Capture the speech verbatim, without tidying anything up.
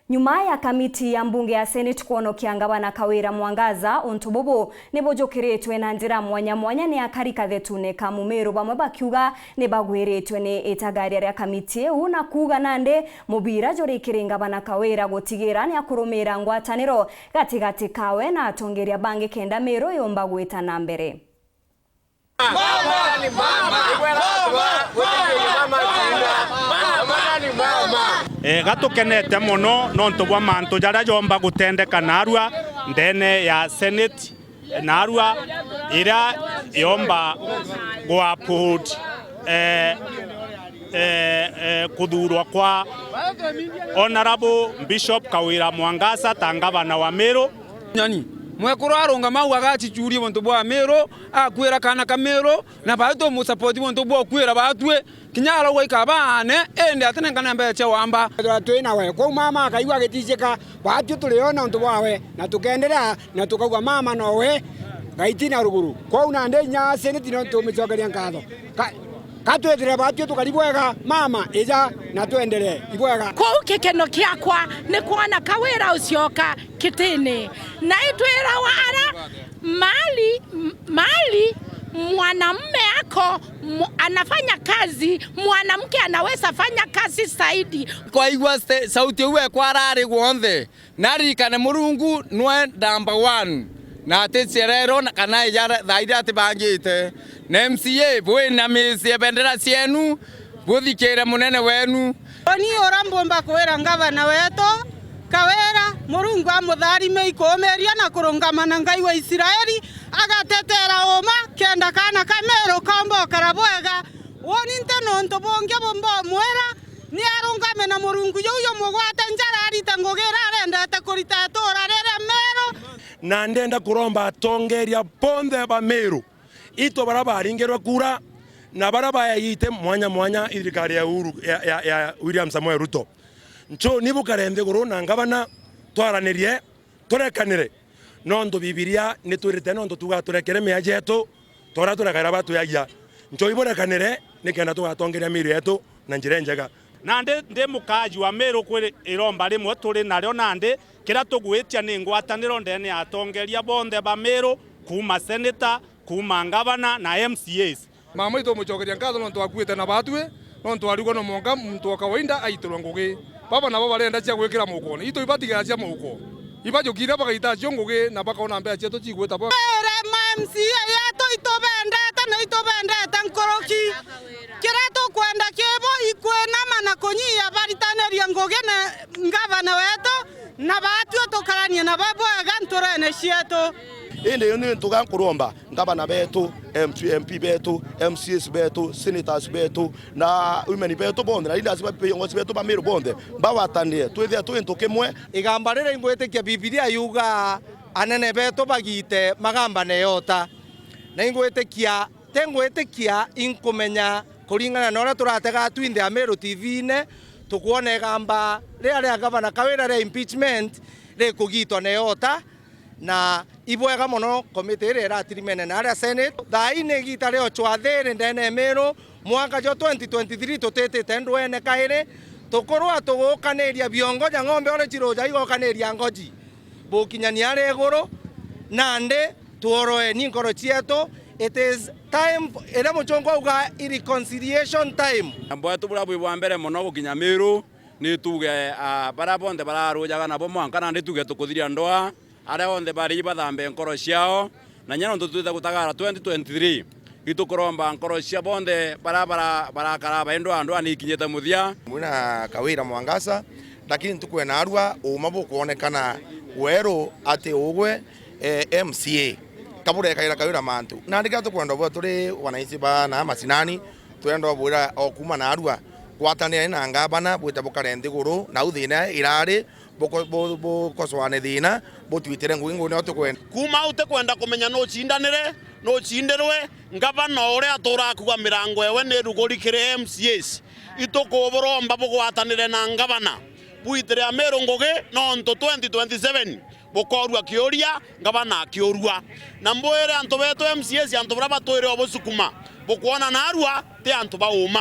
Nyuma ya kamiti ya mbunge ya Senate kwonokia ngavana Kawira Mwangaza, untu bubu ni bujukiritwe na njira mwanya mwanya ni akari kathetune ka Mumiru, bamwe bakiuga ni bagwiritwe ni itagaria ria kamiti iu, na kuuga nandi mubira juri kiri ngavana Kawira gutigira ni akurumira ngwataniro gatigati kawe na atongeria bangi kenda Miru yumba gwita na mbere. Mama ni mama. Mama, mama, mama, mama ni mama. Eh, gatukenete mono nontu bwa mantu jaria jomba gutendeka narua ndene ya Senate, narua iria yomba gu uphold, eh, eh, eh, kuthurwa kwa Honourable Bishop Kawira Mwangaza ta ngavana wa Miru. Nyani, mwekuru arungama au agacicurie bontu bwa Miru, akwira kaana ka Miru, na bau tumusapoti bontu bwa ukwira batwi, kinya arauga ikaba aane, indi atinenkane mbeca cia wamba. Twithirwa twi nawe. Kwou mama akaigua agitijika, batwi turi o nontu bwawe, na tukenderea, na tukauga, "Mama nowe, Ngai ti na ruguru." Kwou nandi inya Senate no tumicokeria nkatho. Ka-, ka twithire batwi tukari bwega, mama, ija na twenderee ibwega. Kwou gikeno kiakwa ni kwona Kawira ucioka kitini. Na itwirawa ara mali, m-, mali mwanamume ako mu-, anafanya kazi, mwanamke anaweza fanya kazi zaidi. Kwaigua ste-, sauti iu ekwa arari gwonthe. Naririkane Murungu nwe number one, na ati ciarero na kana ija thaa iria atibangite. Na M C A, bwinamicie bendera cienu, buthikire munene wenu. Uni ura mbumba kwira ngavana wetu, Kawira, Murungu amutharime ikuumiria na kurungama na Ngai wa Isiraeli, agatetera uma, kenda kaana ka Miru komba ukara bwega. Uni nti nontu bungi bumba umwira, ni arungame na Murungu juu jumugwate njara arite ngugi iria arendete kurita ituura riria Miru. Na ndenda kuromba atongeria bonthe ba Miru, itu baria baringirwe kura na baria baeite mwanya mwanya i thirikari ya Uhuru, ya, ya, ya William Samoei Ruto. Nchuni bukare nthiguru na ngavana, twaranirie, turekanire, nontu Bibilia nitwirite nontu tuga turekere mea jetu, ta uria turekaira batwiagia. Nchoi burekanire, nikenda tugatongeria Miru yetu na njira injega. Nandi ndi mukaaji wa Miru, kwi iromba rimwe turi nario nandi, kiria tugwitia ni ngwataniro ndene ya atongeria bonthe ba Miru, kuuma seneta, kuuma ngavana na M C As. Mama, itumucokeria nkatho nontu akuite na batwi, nontu arigwa no mwanka muntu wa kawaida aitirwe ngugi. Baba nabo barenda cia gwikira mukone, itu ibatigara cia mauko. Ibajukire bagaita cio ngugi na bakona mbeca cietu cigwita bo. Ere ma M C A yetu itubendete na itubendete nkuruki. Kiria tukwenda kibo ikwinama na kunyia baritanirie ngugi na ngavana wetu, na batwi tukaranie nabo bwega nturene cietu. Indi yu ni ntuga nkuromba ngavana betu, M P betu, M C As betu, senators betu, na women betu bonthe, na leaders ba viongozi betu ba Miru bonthe, bagwatanire, twithire twi ntu kimwe. Igamba riri ingwitikia Bibilia yuga, anene betu bagite magambane yota. Na ingwitikia, ti ngwitikia, inkumenya kuringana na uria turatega twinthe a Miru T V-ine, tukwona igamba riria ria Gavana Kawira ria impeachment rikugitwa na yota. Na ibwega mono komiti iria iratirimene na aria Senate. Thaa ii ni igita ria uchwathiri ndene ya Miru, mwanka jwa twenty twenty-three tutitite ndwene kairi, tukurwa tugukaniria biongo ja ng'ombe uria ciruja igokaniria ngoji, bukinyania ari iguru, nandi tworoeni nkoro cietu. It is time, iria muchungu auga, i reconciliation time. Na bwetu buria bwi bwa mbere mono gukinya Miru, ni tuge, ah, baria bonthe bararujaga nabo mwanka nandi tuge tukuthiria ndwaa, aria onthe bari bathambe nkoro ciao, na inya nontu twite gutagara twenty twenty-three, itukuromba nkoro cia bonthe baria bara-, barakara baindwa ndwaa ni ikinyite muthia. Mwina Kawira Mwangaza, lakini ntuku ya narua uuma bukwonekana weru ati ugwe, eh, M C A kaburekaira Kawira mantu. Nandi kiria tukwenda bwa turi wananchi ba na macinani, twenda bwira o kuuma narua, gwatanirani na ngabana, bwite bukare nthiguru, nau thina irari, buko-, bu-, bukosoane thina, butwitire ngugi, ngugi nio tukwenda. Kuuma au tikwenda kumenya nucindanire, nucindirwe, ngavana uria atura akuga mirango ewe ni ruguri kiri M C As. Itukuburomba bugwatanire na ngavana, bwitire Amiru ngugi, nontu twenty twenty-seven bukorua kiuria, ngavana akiurua. Na mbwire antu betu M C As, antu baria batwire o busukuma, bukwona narua, ti antu ba uuma.